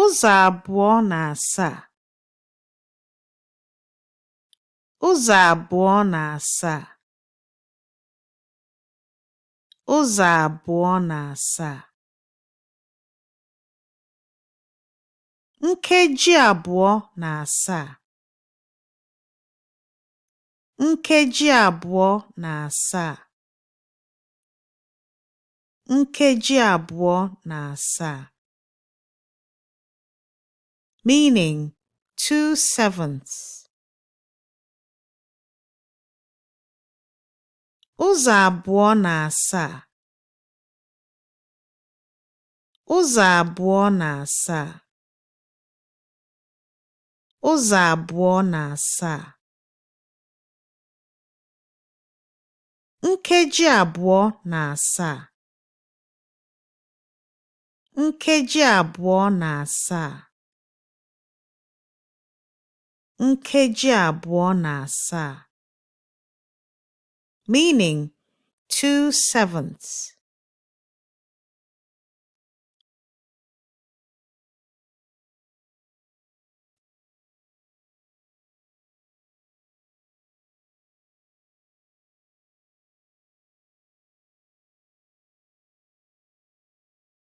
Ụzọ abụọ na asaa. Ụzọ abụọ na asaa. Ụzọ abụọ na asaa. Nkeji abụọ na asaa. Nkeji abụọ na asaa. Nkeji abụọ na asaa. Meaning 2/7. Ụzọ abụọ na asaa. Ụzọ abụọ na asaa. Ụzọ abụọ na asaa. Nkeji abụọ na asaa. Nkeji abụọ na asaa. Nkeji abụọ na asaa. Meaning 2/7.